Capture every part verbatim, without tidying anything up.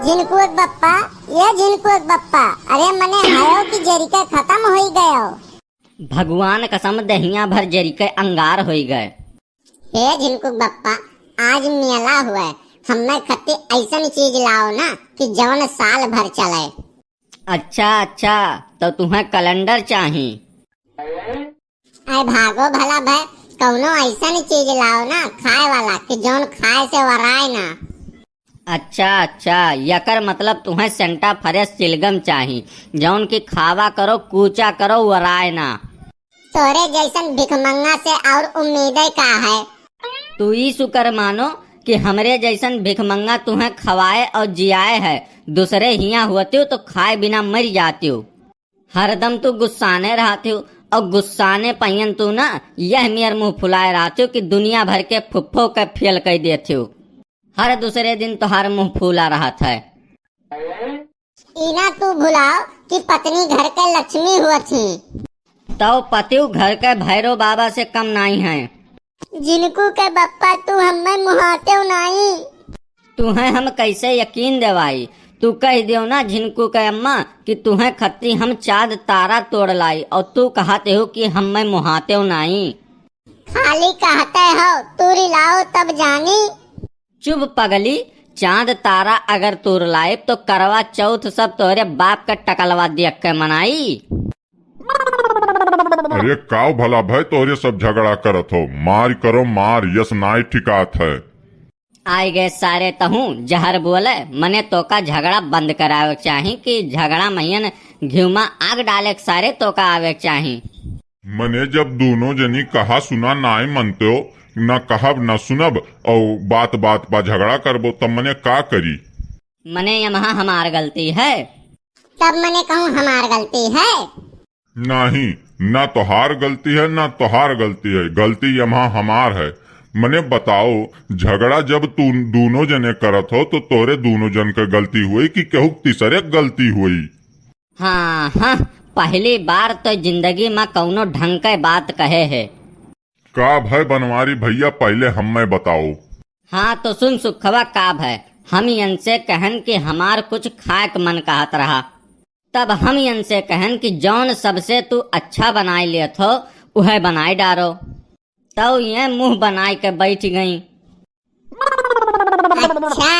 झिनकुक बप्पा, ये झिनकुक बप्पा, अरे मने हयो कि जरिके खतम होई गयो। भगवान कसम दहिया भर जरिके अंगार होई गए। हे झिनकुक बप्पा, आज मेला हुए, हम्मे खत्ती ऐसन चीज लाओ ना कि जवन साल भर चले। अच्छा, अच्छा, तो तुम्हें कैलेंडर चाही? अरे भागो भला भय, कौनो ऐसन चीज लाओ ना खाए वाला कि जौन खाए से वराए ना। अच्छा, अच्छा, यकर मतलब तुम्हें सेंटा फ्रेश चिलगम चाही, जौन की खावा करो, कूचा करो, वराए ना। तोरे जैसन भिखमंगा से और उम्मीदें का है? तू ई शुक्र मानो कि हमरे जैसन भिखमंगा तुम्हें खवाए और जियाए है, दूसरे हिया होतियो तो खाए बिना मर जातियो। हरदम तू गुस्साने रहतियो और गुस्साने पहियन तू ना यह मेर मुंह फुलाए रहतियो कि दुनिया भर के फुफ्फो के फेल कर देतियो। हर दूसरे दिन तोहार मुंह फूला रहत है। इना तू भुलाओ कि पत्नी घर के लक्ष्मी हुआ थी। तौ पतिव घर के भैरव बाबा से कम नाई है। झिनकू के बप्पा तू हमें मुहातेव नाई। तुहें हम कैसे यकीन देवाई? तू कह दियो ना झिनकू के अम्मा कि तुहें खत्ती हम चांद तारा तोड़ लाई और तू कहते हो कि हमें मुहातेव नाई। खाली कहते हो, तूरी लाओ तब जानी। चुप पगली, चांद तारा अगर तोर लाइब तो करवा चौथ सब तोहरे बाप के टकलवा देख के मनाई। अरे काव भला भय तोहरे सब झगड़ा करत हो, मार करो मार, यस नाय ठिकात है। आइ गए सारे तहूँ जहर बोले, मने तोका झगड़ा बंद करावे के चाही कि झगड़ा महियन घिउमा आग डाले के सारे तोका आवे के चाही। मने जब दोनों जनी कहा सुना नाय मनते हो, न कहब न सुनब, और बात बात पा झगड़ा करबो, तब मने का करी? मने यमहा हमार गलती है। तब मने कहूँ हमार गलती है। नहीं, ना तोहार गलती है, ना तोहार गलती है, गलती यमहा हमार है। मने बताओ, झगड़ा जब तू दोनों जने करत हो, तो तोरे दोनों जन के गलती हुई कि केहू तीसरे के गलती हुई? हाँ, हाँ, पहली बार तो जिंदगी में कौनो ढंग के बात कहे है। का भय बनवारी भैया, पहले हम्मे बताओ। हाँ, तो सुन सुखवा, का भय, हम यनसे कहन कि हमार कुछ खाए के मन कहत रहा, तब हम यनसे कहन कि जौन सबसे तू अच्छा बनाए लेत हो, उहे बनाए डारो। तब ये मुंह बनाए के बैठ गई। अच्छा,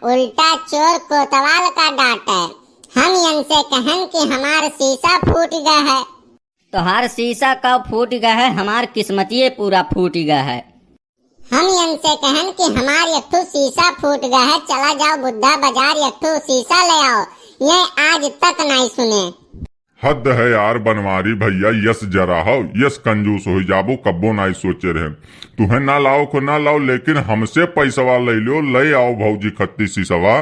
उल्टा चोर कोतवाल का डांटे। हम यनसे कहन कि हमार शीशा फूट गया है। तोहार शीशा का फूट गया है, हमार किस्मतिये पूरा फूट गया है। हम यनसे कहन कि हमार एक ठो शीशा फूट गया है, चला जाओ बुद्धा बाजार एक ठो शीशा ले आओ, ये आज तक नहीं सुने। हद है यार बनवारी भैया, यस जरा हो, यस कंजूस हो जाबो, कब्बो नाई सोचे रहे। तुहें ना लाओ को ना लाओ, लेकिन हमसे पैसवा ले लो, ले आओ भौजी खत्ती शीशवा।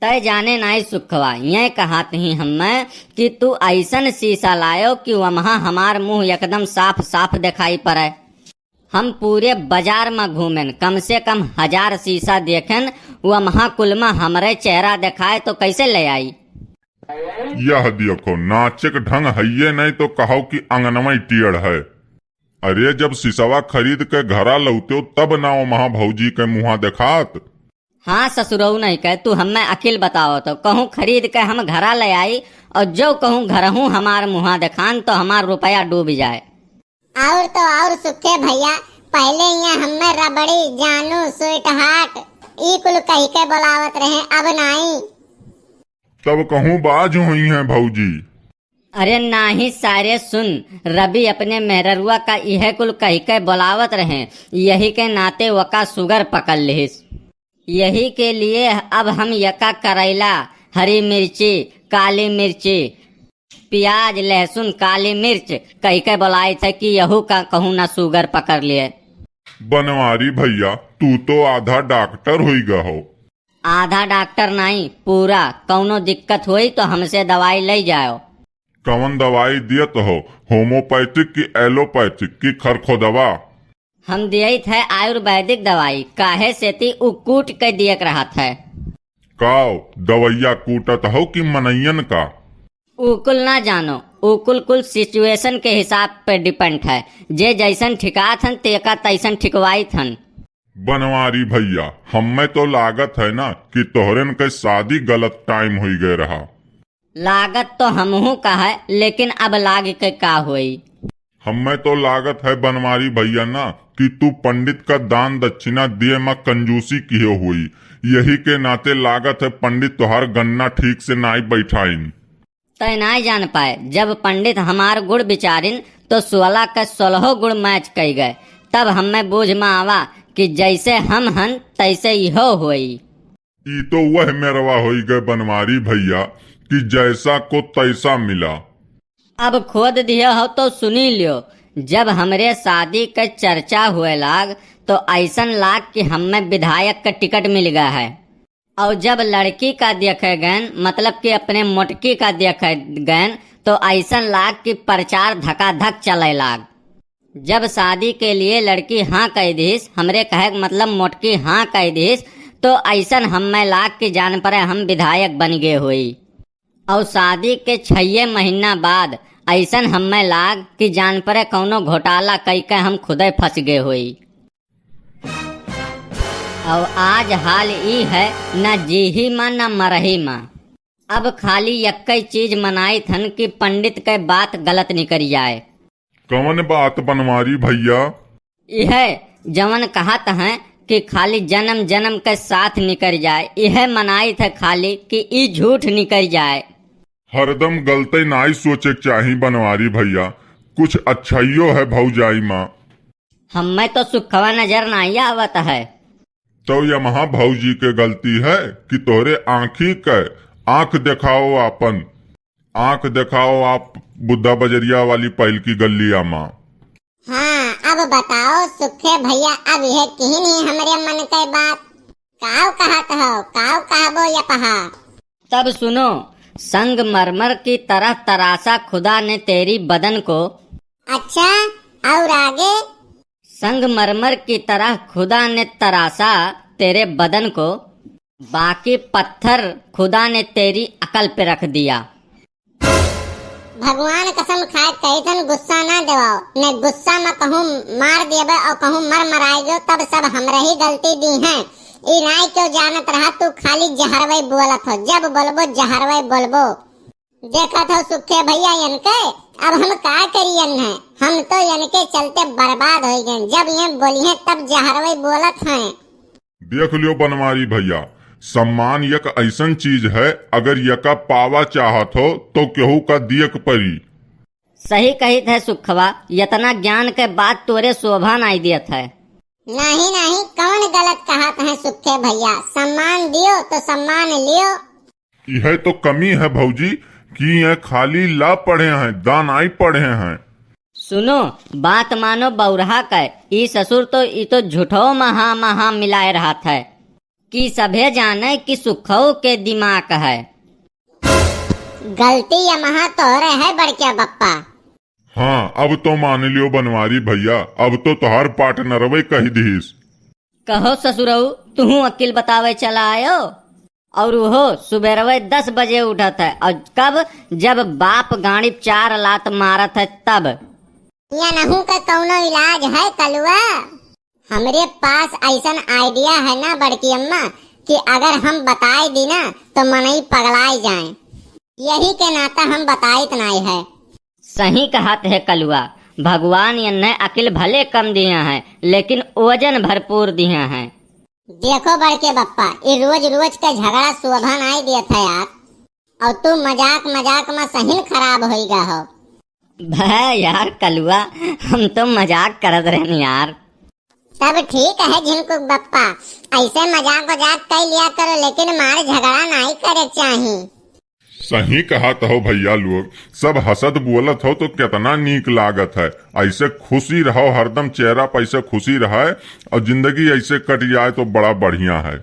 तय जाने नाई सुखवा, ये कहत ही हम्मे कि तू ऐसन शीशा लायो कि वमहा हमार मुंह एकदम साफ साफ दिखाई पड़े। हम पूरे बाजार में घूमेन, कम से कम हजार शीशा देखेन, वमहा कुल में हमरे चेहरा दिखाए तो कैसे ले आई? यह देखो, नाचे के ढंग हइये नहीं तो कहो कि अंगनवा टेढ़ है। अरे, जब सिसवा खरीद के घरा लौट्यो, तब ना ओमहा भौजी के मुहा देखात। हाँ ससुरऊ नहीं कहे, तू हमें अकिल बताओ तो, कहूँ खरीद के हम घरा ले आई और जो कहूँ घरहूँ हमार मुहा देखान तो हमार रुपया डूब जाए। और तो और सुखे भैया, पहले यहाँ हमें रबड़ी, जानू, स्वीटहार्ट, ई कुल कह के बुलावत रहे, अब नाई। तब कहूँ बाज हुई हैं भौजी। अरे नाही सारे सुन, रवि अपने मेहररुआ का इहे कुल कह के बोलावत रहे, यही के नाते वका सुगर पकड़ लिहिस। यही के लिए अब हम यका करैला, हरी मिर्ची, काली मिर्ची, प्याज, लहसुन, काली मिर्च कह के बोलाइत है कि यहू का कहूँ ना सुगर पकड़ लिए। बनवारी भैया, तू तो आधा डॉक्टर होई गा हो। आधा डॉक्टर नाई, पूरा। कौनो दिक्कत होई तो हमसे दवाई ले जाओ। कवन दवाई दियत हो, होम्योपैथिक की एलोपैथिक की खरखोदवा? हम दियत है आयुर्वेदिक दवाई, काहे सेती उ कूट के दियक रहत है। काव, दवैया कूटत हो कि मनैयन का? उ कुल ना जानो, उ कुल कुल सिचुएशन के हिसाब पे डिपेंड है। जे जैसन ठिकात हन, तेका तैसन ठिकवाइत हन। बनवारी भइया, हम्मे तो लागत है ना कि तोहरेन के शादी गलत टाइम होइ गए रहा। लागत तो हमहू का है, लेकिन अब लाग के का होई? हम्मे तो लागत है बनवारी भइया ना कि तू पंडित का दान दक्षिणा दिए मा कंजूसी किहे होई। यही के नाते लागत है पंडित तोहार गणना ठीक से नाई बैठाइन। तय नाई जान पाए, जब पंडित हमार गुण विचारिन तो सोलह के सोलहो गुण मैच कई गए। तब हम्मे बूझ मा आवा कि जैसे हम हन तैसे इहो होई। ई तो वह मेरवा होई गए बनवारी भइया कि जैसा को तैसा मिला। अब खोद दिहे हो तो सुनी लियो, जब हमरे शादी के चर्चा हुए लाग तो ऐसन लाग कि हम्मे विधायक के टिकट मिल गया है। और जब लड़की का देखे गएन, मतलब कि अपने मोटकी का देखे गएन, तो ऐसन लाग कि प्रचार धकाधक चले लाग। जब शादी के लिए लड़की हाँ कह दिस, हमरे कहे के मतलब मोटकी हाँ कह दिस, तो ऐसन हम्मे लाग कि जान परे हम विधायक बन गए होई। और शादी के छये महीना बाद ऐसन हम्मे लाग कि जान परे कौनो घोटाला कई के हम खुदे फंस गए होई। और आज हाल ई है, न जीही मा न मरही मा। अब खाली यक्कई चीज मनाइत हन कि पंडित के बात गलत निकल जाए। कवन बात बनवारी भइया? इहे जवन कहत हैं कि खाली जन्म जन्म के साथ निकल जाए, इहे मनाइत है खाली कि ई झूठ निकल जाए। हरदम गलते नाई सोचे के चाही बनवारी भइया, कुछ अच्छाइयो है भौजाई मा। हम्मे तो सुखवा नजर नाई आवत है। तो यमहा भौजी के गलती है कि तोहरे आँखी के आँख देखाओ आपन, आँख देखाओ आप बुद्धा बजरिया वाली पहल की गलिया मा। हाँ, अब बताओ सुखे भइया, अब यह किहिन ही हमरे मन के बात। काव कहत हो, काव कहबो यपहा? तब सुनो, संगमरमर की तरह तराशा खुदा ने तेरी बदन को। अच्छा, और आगे? संगमरमर की तरह खुदा ने तराशा तेरे बदन को, बाकी पत्थर खुदा ने तेरी अकल पे रख दिया। भगवान कसम खाए कहिथन गुस्सा ना देवाओ, ने गुस्सा में कहूँ मार देबे और कहूँ मर मराए जो, तब सब हमरे ही गलती दी हैं। ई नाई क्यों जानत रहा तू खाली जहरवे बोलत हो, जब बोलबो जहरवे बोलबो। देखत हो सुखे भइया इनके, अब हम का करियन है, हम तो इनके चलते बर्बाद हो गए। जब ये बोली हैं तब जहरवे बोलत हैं। देख लियो बनवारी भइया, सम्मान एक ऐसन चीज है, अगर यका पावा चाहत हो तो केहू का दियक परी। सही कहित है सुखवा, यतना ज्ञान के बात तोरे शोभा नाई दियत है। नहीं नहीं, कौन गलत कहत है सुखे भइया, सम्मान दियो तो सम्मान लियो। यह तो कमी है भौजी कि ये खाली ला पढ़े हैं, दा नाई पढ़े हैं। सुनो, बात मानो बौरहा के, ई ससुर तो, ई तो झूठो महा महा मिलाए रहत है कि सभे जाने कि सुखो के दिमाग है। गलती यमहा तोहरे है बड़के बप्पा। हाँ, अब तो मान लियो बनवारी भइया, अब तो तोहार पार्टनरवे कह दिहिस। कहो ससुरऊ, तुहू अकिल बतावे चला आयो। और वो सुबेरवे दस बजे उठत है, और कब? जब बाप गाड़ी चार लात मारत है तब। यनहू का कौनो इलाज है कलुआ? हमरे पास ऐसन idea है ना बड़की अम्मा कि अगर हम बताए दी ना तो मनई पगलाए जाए, यही के नाता हम बताइत नाई है। सही कहत है कलुआ, भगवान यन्ने अकिल भले कम दिया है लेकिन वजन भरपूर दिया है। देखो बड़के बप्पा, ये रोज रोज का झगड़ा शोभा नाई देत है यार, और तू मजाक मजाक में सहिन खराब होई गा हो। भै यार कलुआ, हम तो मजाक करत रहन यार। तब ठीक है झिनकुक बप्पा, ऐसे मजाक वजाक कर लिया करो, लेकिन मार झगड़ा नाई करे चाही। सही कहत हो भइया लोग, सब हंसत बोलत हो तो कितना नीक लागत है। ऐसे खुशी रहो, हरदम चेहरा पे ऐसे खुशी रहे और जिंदगी ऐसे कट जाए तो बड़ा बढ़िया है।